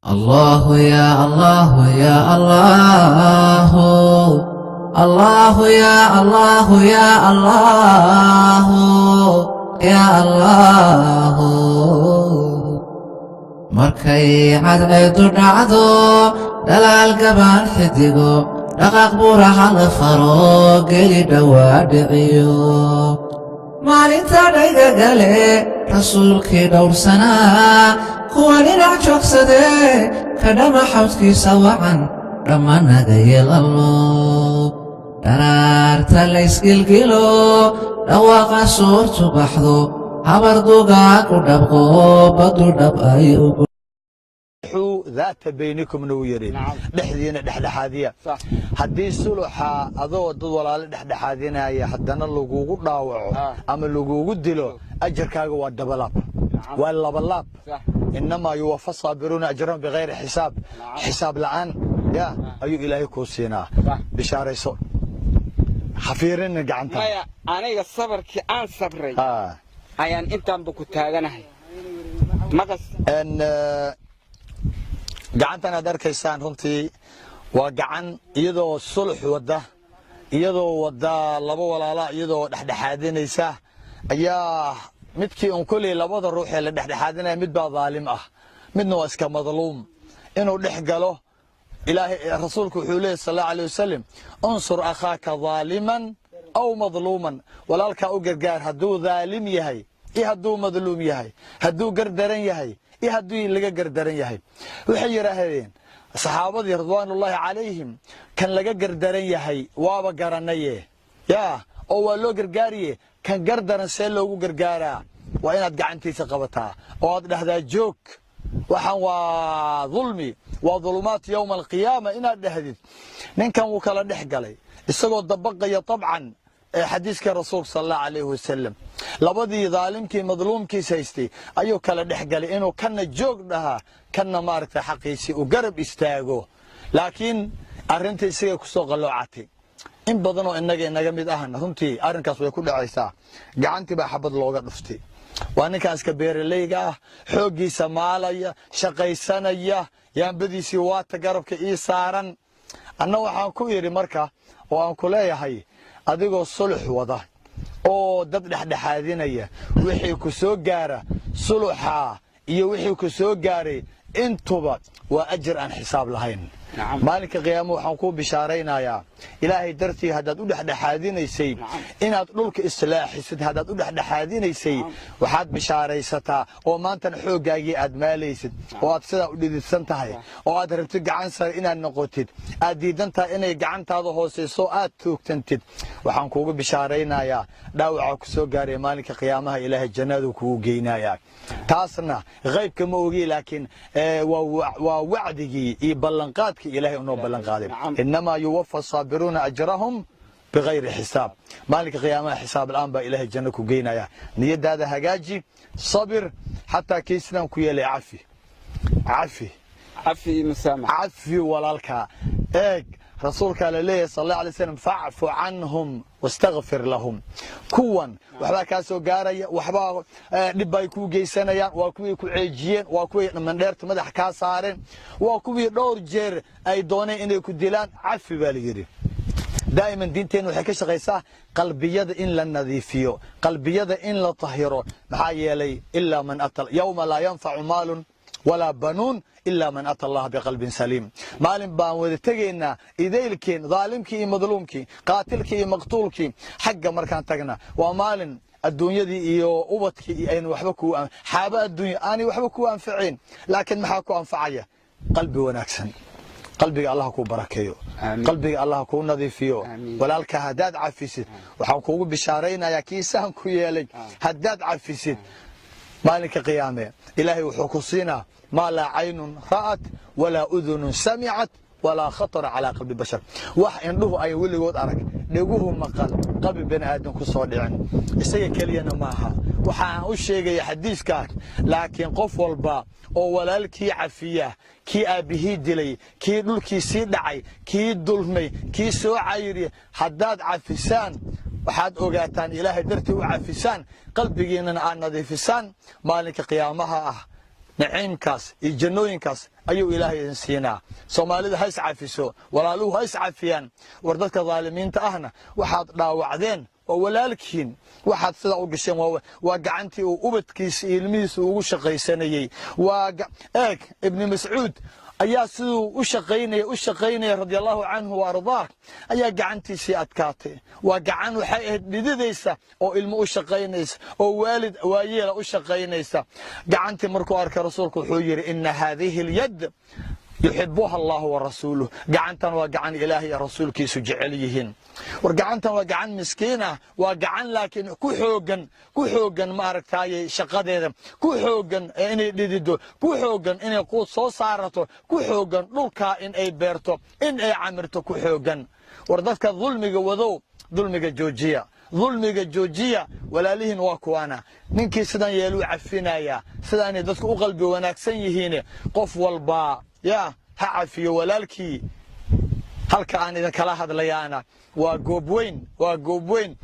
الله يا الله يا الله، الله يا الله يا الله يا الله. Markay cadceedu dhacdo, dhalaal gabaan xidigo, dhaqaaq buuraha la faro, geli dhowaa dhiciyo, maalinta dhaygagale rasuulkii dhowrsanaa, kuwa dhinac joogsadee ka dhama xawdkiisa wacan, dhammaanaga yeelallo. Dharaarta laysgilgilo, dhawaaqa suurtu baxdo, habar dugaa ku dhabqo, baddu dhab ay ugu ذات بينكم nuu yidhi, dhexdiina dhexdhexaadiya. Haddii suluxa adoo dad walaalo dhexdhexaadinaya haddana lagugu dhaawaco ama lagugu dilo, ajarkaaga waa dabalaab, waa labalaab. إنما يوفى الصابرون أجرهم بغير حساب. Xisaab la'aan ya ayuu Ilaahay kuu siinaa. Bishaarayso, hafiirina gacanta. Maya, aniga sabarkii aan sabray ayaan intaanba ku taaganahay maqas. Gacantan aad arkaysaan runtii waa gacan iyadoo sulx wadda, iyadoo wadda laba walaala, iyadoo dhexdhexaadinaysa ayaa midkii un koley labada ruux ee la dhexdhexaadinaya mid baa daalim ah, midna waa iska madluum. Inuu dhex galo, Ilaahay rasuulku wuxuu leeyahy صلى الله عليه وسلم: انصر أخاك ظالما أو مظلوما. Walaalkaa u gargaar hadduu daalim yahay iyo hadduu madluum yahay, hadduu gardaran yahay iyo haddii laga gardaran yahay. Waxay yidhaahdeen saxaabadii رضوان الله عليهم: kan laga gardaran yahay waaba garanaye yaa oo waa loo gargaariye, kan gardaran see loogu gargaaraa? Waa inaad gacantiisa qabataa oo aad dhahdaa: "Joog, waxaan waa dulmi, waa ظلمات يوم القيامة" inaad dhahdid. Ninkan wuu kala dhex galay isagoo dabaqaya طبعا ee xadiiska rasuulka صلى الله عليه وسلم. Labadii daalimkii madluumkiis haystay ayuu kala dhex galay, inuu kana joog dhahaa, kanna maaragtay xaqiisii uu garab istaago. Laakiin arrinta isaga kusoo qalloocatay. In badan oo innaga inaga mid ahna runtii arrinkaas way ku dhacaysaa. Gacantii baa xabad looga dhuftay. Waa ninkaas ka beeralayga ah, xooggiisa maalaya, shaqaysanaya, yaambadiisii waata garabka ii saaran. Anna waxaan ku idhi marka oo aan ku leeyahay, adigoo sulux wada oo dad dhexdhexaadinaya, wixii ku soo gaara suluxaa iyo wixii ku soo gaaray intuba waa ajar aan xisaab lahayn. Maalinka qiyaamo waxaan kuu bishaaraynayaa, Ilaahay dartii haddaad u dhexdhexaadinaysay, inaad dhulka islaaxisid haddaad u dhexdhexaadinaysay, waxaad bishaaraysataa oo maantana xooggaagii aad maalaysid oo aad sidaa u dhididsan tahay oo aad rabtid gacan sare inaad noqotid, aad diidan tahay inay gacantaada hoosayso, aad toogtantid, waxaan kuugu bishaaraynayaa dhaawaca ku soo gaaraya maalinka qiyaamaha Ilaahay jannadu kugu geynayaa. Taasna qaybka ma ogi, laakiin waa wacdigii iyo ballanqaadkii Ilaahay unoo ballan qaaday: إنما يوفى الصابرون أجرهم بغير حساب. Maalinka qiyaamaha xisaab la'aan baa Ilaahay janno ku geynaya. Niyadaada hagaaji, sabir, xataa kii sidaan ku yeelay cafi, cafi. Cafi iyo musaamax. Cafi walaalkaa. Eeg, rasuulkaa la leeyahay صلى الله عليه وسلم: فاعف عنهم واستغفر لهم. Kuwan waxbaa kaa soo gaaraya, waxbaa dhib bay kuu geysanayaan. Waa kuwii ku ceejiyeen, waa kuwii mandheerta madax kaa saareen, waa kuwii dhowr jeer ay dooneen inay ku dilaan. Cafi baa la yidhi. Daa'iman diinteenna waxay ka shaqaysaa qalbiyada in la nadiifiyo, qalbiyada in la tahiro. Maxaa yeelay إلا من أتى يوم لا ينفع مال ولا بنون إلا من أتى الله بقلب سليم. Maalin baan wada tegaynaa idaylkeen, daalimkii iyo madluumkii, qaatilkii iyo maqtuulkii. Xagga markaan tagna waa maalin adduunyadii iyo ubadkii iyo aynu waxba ku xaaba adduunya aanay waxba ku anfacayn. Laakiin maxaa ku anfacaya? Qalbi wanaagsan. Qalbiga Allah kuu barakeeyo, qalbiga Allah kuu nadiifiyo. Walaalka haddaad cafisid, waxaan kuugu bishaaraynayaa, kiisaan ku yeelay haddaad cafisid, maalinka qiyaame Ilaahay wuxuu ku siinaa ما لا عين رأت ولا أذن سمعت ولا خطر على قلب بشر. Wax indhuhu ay weligood arag, dheguhu maqal, qalbi bani aadam ku soo dhicin. Isaga keliyana maaha waxa aan u sheegaya xadiiskaa, laakiin qof walba oo walaalkii cafiya, kii aabbihii dilay, kii dhulkiisii dhacay, kii dulmay, kii soo cayriya, haddaad cafisaan, waxaad ogaataan Ilaahay dartii u cafisaan, qalbigiinnana aad nadiifisaan, maalinka qiyaamaha ah. Naciimkaas iyo jannooyinkaas ayuu Ilaahay idin siinaa. Soomaalida ha iscafiso, walaaluhu ha iscafiyaan. War dadka dhaalimiinta ahna, waxaad dhaawacdeen waa walaalkiin. Waxaad sidaa u gasheen waa gacantii uu ubadkiisa iyo ilmihiisa ugu shaqaysanayey. Waa eeg, Ibni Mascuud ayaa siduu u shaqaynaya radia Allahu canhu wa ardaah, ayaa gacantiisii adkaatay. Waa gacan waxay ahayd dhididaysa oo ilmo u shaqaynaysa oo waalid waayeela u shaqaynaysa. Gacantii markuu arkay Rasuulku wuxuu yidhi: "Ina haadihi alyad yuxibuha Allahu wa rasuuluh." Gacantan waa gacan Ilaahay iyo rasuulkiisu jecel yihiin. War gacantan waa gacan miskiin ah, waa gacan laakiin ku xoogan, ku xoogan, ma aragtaaye, shaqadeeda ku xoogan, inay dhidido ku xoogan, inay quud soo saarato ku xoogan, dhulkaa in ay beerto, in ay camirto ku xoogan. War dadka dulmiga wadow, dulmiga joojiya, dulmiga joojiya. Walaalihiin waa kuwaana. Ninkii sidan yeeluu cafinayaa. Sidaanay dadku u qalbi wanaagsan yihiin. Qof walbaa yaa ha cafiyo walaalkii. Halka aan idinkala hadlayaana waa Goobweyn, waa Goobweyn.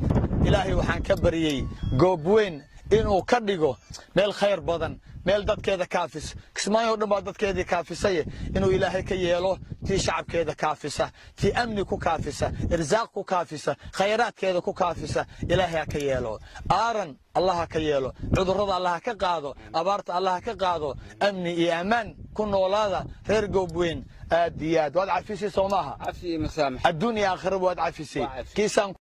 Ilaahay waxaan ka baryey Goobweyn inuu ka dhigo meel khayr badan, meel dadkeeda kaafis. Kismaayo o dhan baa dadkeedii kaafisaye, inuu Ilaahay ka yeelo tii shacabkeeda kaafisa, tii amni ku kaafisa, irsaaq ku kaafisa, khayraadkeeda ku kaafisa, Ilaahay ha ka yeelo. Aaran Allah ha ka yeelo, cudurrada Allah ha ka qaado, abaarta Allah ha ka qaado. Amni iyo ammaan ku noolaada, reer Goobweyn. Aad iyo aad waad cafisay, soo maaha? Cafi iyo masaamax. Adduun iyo aakhiraba waad cafisay. Waa cafisay. Kiisaan.